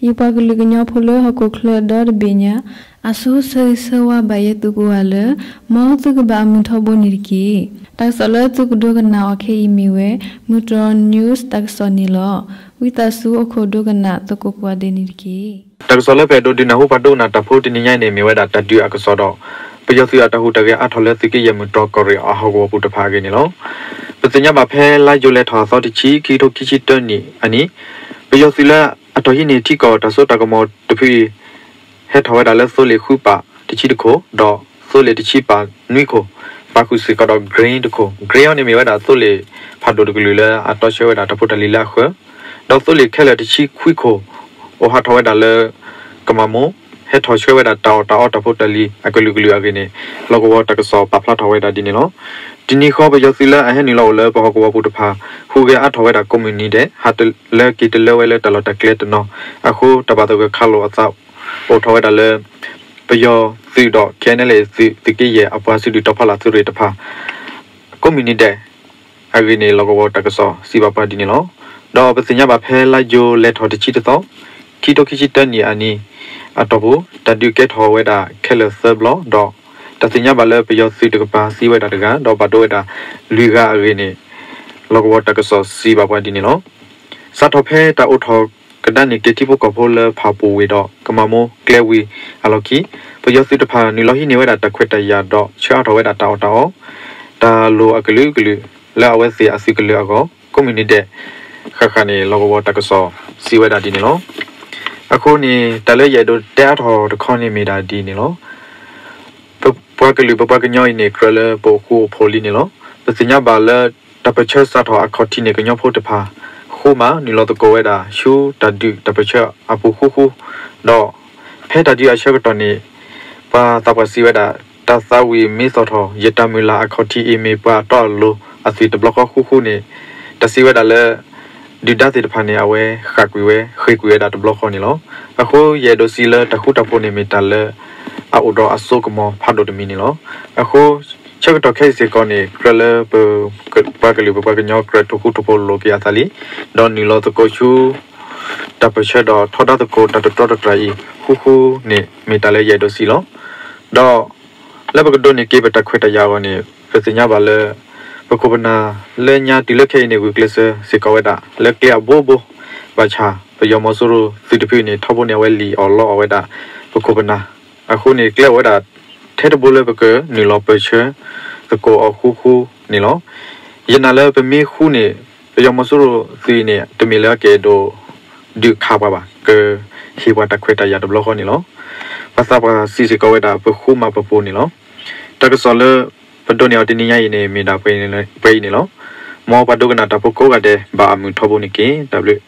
ယပှၤကလုာ်ကညီဖိလၢဟီၣ်ခိၣ်ချၢဒီတဘ့ၣ်ညါ, အဆိဆၢဂ့ၤဆၢဝါဘၣ်ယဲသုကိးဂၤလၢ မ်သုကဘၣ်အမုာ်ထီဘိန့ၣ်တက့ၢ်. တၢ်ကစီၣ်လၢသုကဒိကနၣ်အီၤခဲအံၤမ့ၢ်ဝဲ မုၢ်တြီၢ် news တၢ်ကစီၣ်န့ၣ်လီၤ. ဝံသးစူၤအိၣ်ခိးဒိကနၣ်သကိးကိးဂၤဒဲးန့ၣ်တက့ၢ်. တၢ်ကစီၣ်လၢပအဲၣ်ဒိးဒုးနၢ်ဟူပှၤဒိကနၣ်တၢ်ဖိတနံၤညါအံၤန့ၣ် မ့ၢ်ဝဲဒၣ်တၢ်ဒုးအကစီၣ်ဒီး ပယီၤသုးအတၢ်ဟူးတၢ်ဂဲၤအါထီၣ်လၢသုးက့ယဲၢ်မုၢ်တြီၢ်ကီၢ်ရ့ၣ်အဟီၣ်ကဝီၤပူၤတဖၣ်အဂ့ၢ်န့ၣ်လီၤ. ပသ့ၣ်ညါဘၣ်ဖဲလါယူၤလဲထီၣ်အသီတဆံ ခံကထိခံဆံတၢနံၣ်အနံၤ, ပယီၤသုးလၢအတီၢ်ဟံးန့ၢ်ထံကီၢ်တၢ်စိတၢ်ကမီၤတဖုအံၤ ဟဲထီၣ်ဝဲဒၣ်လၢသိလ့ၣ်ဃုပာ်တဆံတခိၣ်, ဒီးသိလ့ၣ်တဆံပာ်နွံခိၣ်, ပာ်ဃုာ်စ့ၢ်ကီးဒီး grain တခိၣ်, grain အံၤန့ၣ်မ့ၢ်ဝဲဒၣ် သိလ့ၣ်ဖးဒိၣ်တကလုာ်လၢအတီဆှၢဝဲဒၣ်တၢ်ဖိတၢ်လံၤလၢအဃၢၤ, ဒီးသိလ့ၣ်ခဲလၢာ်တဆံခွံခိၣ် အိၣ်ဟးထီၣ်ဝဲဒၣ်လၢကမၤမိၢ်, ဟဲထီၣ်ဆှၢဝဲဒၣ်တၢ်အီၣ်တၢ်အီတၢ်ဖိတၢ်လံၤအကလုာ်ကလုာ်အဂ့ၢ်န့ၣ် လီၢ်ကဝီၤတၢ်ကစီၣ်ပာ်ဖျါထီၣ်ဝဲဒၣ်ဒ်န့ၣ်လီၤ. တနံၤဃီပယီၤသုးလၢအဟဲနုာ်လီၤအိၣ်လၢပဟီၣ်ကဝီၤပူၤတဖၣ် ဟူးဂဲၤအါထီၣ်ဝဲဒၣ်ကိးမုၢ်နံၤဒဲး ဟးလၢက့ၤတလၢဝဲလၢတၢ်လီၢ်တၢ်ကျဲတနီၤ, အဃိတၢ်ဘၣ်သဂၢၢ်ခးလိာ်အသး အိၣ်ထီၣ်ဝဲဒၣ်လၢ ပယီၤသုးဒီး KNLA သုး သုးက့ယဲၢ်အပှၤစုဒုၣ်တီၤဖီလာ်သုးရ့ၣ်တဖၣ် ကိးမုၢ်နံၤဒဲး အဂ့ၢ်န့ၣ် လီၢ်ကဝီၤတၢ်ကစီၣ်စံးဘၣ်ပှၤဒ်န့ၣ်လီၤ. ဒီးပသ့ၣ်ညါဘၣ်ဖဲလါယူၤလဲထီၣ်တဆံတသီ ခံကထိခံဆံတၢနံၣ်အနံၤအတီၢ်ပူၤ တၢ်ဒုးကဲထီၣ်ဝဲဒၣ်ခဲလၢာ်သၢဘျီ ဒီးတၢ်သ့ၣ်ညါဘၣ်လၢပယီၤသုးတကပၤသံဝဲဒၣ်တဂၤ ဒီးဘၣ်ဒိဝဲဒၣ်လွံၢ်ဂၤအဂ့ၢ်န့ၣ် လီၢ်ကဝီၤတၢ်ကစီၣ်စံးဘၣ်ပှၤဒ်န့ၣ်လီၤ. စးထီၣ်ဖဲတၢ်အိးထီၣ်ကဒါန့ၢ်က့ၤထံဖိကီၢ်ဖိလၢဖၣ်ပူၣ်ဝ့ၢ်ဒီးကမၤမိၢ်ကျဲဝံၤအလီၢ်ခံ ပယီၤသုးတဖၣ်နုာ်လီၤဟံးန့ၢ်ဝဲဒၣ်တၢ်ခွဲးတၢ်ယာ်ဒီးဆှၢအါထီၣ်ဝဲဒၣ်တၢ်အီၣ်တၢ်အီ တၢ်လိၣ်အကလုာ်ကလုာ် လၢအဝဲသ့ၣ်အသုးကလၢၤအဂီၢ် ကိးမုၢ်နံၤဒဲး ဃၣ်ဃၣ်န့ၣ် လီၢ်ကဝီၤတၢ်ကစီၣ်စံးဝဲဒၣ်ဒ်န့ၣ်လီၤ. အဃိန့ၣ် တၢ်လၢယအဲၣ်ဒိးတဲအါထီၣ်တခီန့ၣ်မ့ၢ်ဒၣ်ဒ်န့ၣ်လီၤ. ပပှၤကလုာ်ပပှၤကညီအံၤန့ၣ် ကြၢးလၢပအိၣ်ဃူအိၣ်ဖိးလံန့ၣ်လီၤ. ပသ့ၣ်ညါဘၣ်လၢ တၢ်ပၢၢ်ဆၢစးထီၣ်အခီၣ်ထံးန့ၣ် ကညီဖိတဖၣ် ဃိမးနုာ်လီၤသကိးဝဲဒၣ်ဆူတၢ်ဒုးတၢ်ပၢၢ်ဆၢအပူၤဃူဃူ, ဒီးဖဲတၢ်ဒုးအဆၢကတီၢ်န့ၣ် ပှၤသးပှၢ်စံးဝဲဒၣ် တၢ်သးဝံၣ်မ့ၢ်သီၣ်ထီၣ် ယတၢ်မုၢ်လၢ်အခီၣ်ထံးအံၤ မ့ၢ်ပှၤတီအလိၤအသွံၣ်တဘျီဃီဃူဃူန့ၣ် တၢ်စံးဝဲဒၣ်လၢ ဒုၣ်ဒါသ့ၣ်တဖၣ်န့ၣ် အဝဲဃၣ်ကွံာ်ဝဲ ဃ့ၢ်ကွံာ်ဝဲဒၣ်တဘျီဃီန့ၣ်လီၤ. အဃိယအဲၣ်ဒိးစံးလၢတၢ်ဃူတၢ်ဖိးန့ၣ်မ့ၢ်တၢ်လၢ အအိၣ်ဒီးအစိကမီၤဖးဒိၣ်တမံၤန့ၣ်လီၤ. အဃိ ဆၢကတီၢ်ခဲအံၤစ့ၢ်ကီးန့ၣ် ကြၢးလၢပ ပှၤကလုာ်ပပှၤကညီကြၢးတၢ်ဃူတၢ်ဖိးလိာ်က့ၤအသးလံ, ဒီးနုာ်လီၤသကိးဆူ တၢ်ပၢၢ်ဆၢဒီးထီဒါသကိးတၢ်တတြီတတြၢ်အံၤ ဃူဃူန့ၣ် မ့ၢ်တၢ်လၢယအဲၣ်ဒိးစံးလီၤ. ဒီး လၢပကဒိးန့ၢ်က့ၤပတၢ်ခွဲးတၢ်ယာ်အဂီၢ်န့ၣ် ပသ့ၣ်ညါဘၣ်လၢ ပခိၣ်ပနၢ်လၢညါတုၤလၢခဲအံၤန့ၣ် ဂုာ်ကျဲးစၢးစ့ၢ်ကီးဝဲဒၣ် လၢကျဲအဘိဘိ, ဘၣ်ဆၣ် ပယီၤမီၤစိရိၤသုးတဖုန့ၣ် ထီဘိန့ၣ် အဝဲလံၣ်အီၣ်လီအီၣ်ဝဲဒၣ် ပခိၣ်ပနၢ်, အဃိန့ၣ် ကျဲအိၣ်ဝဲဒၣ် ထဲတဘိလၢပကနုာ်လီၤပၢၢ်ဆၢသကိးအီၤဃူဃူန့ၣ်လီၤ. ယနာ်လၢပမ့ၢ်ဃူန့ၣ် ပယီၤမီၤစိရိၤသုးအံၤန့ၣ် တမ့ၢ်လၢအကအဲၣ်ဒိး ဒုးခးပှၤဘၣ်, ကဟ့ၣ်ပှၤတၢ်ခွဲးတၢ်ယာ်တဘျီဃီန့ၣ်လီၤ. ပှၤသးပှၢ်စံးစ့ၢ်ကီးဝဲဒၣ် ပဃူမးပဖိးန့ၣ်လီၤ. တၢ်ကစီၣ်လၢ ပဒိးန့ၢ်အီၤတနံၤညါအံၤန့ၣ် မ့ၢ်ဒၣ်ပှဲၤအံၤန့ၣ်လီၤ. မ်ပှၤဒိကနၣ်တၢ်ဖိကိးဂၤဒဲး ဘၣ်အမုာ်ထီဘိန့ၣ်တက့ၢ်. တၢ်ဘျုး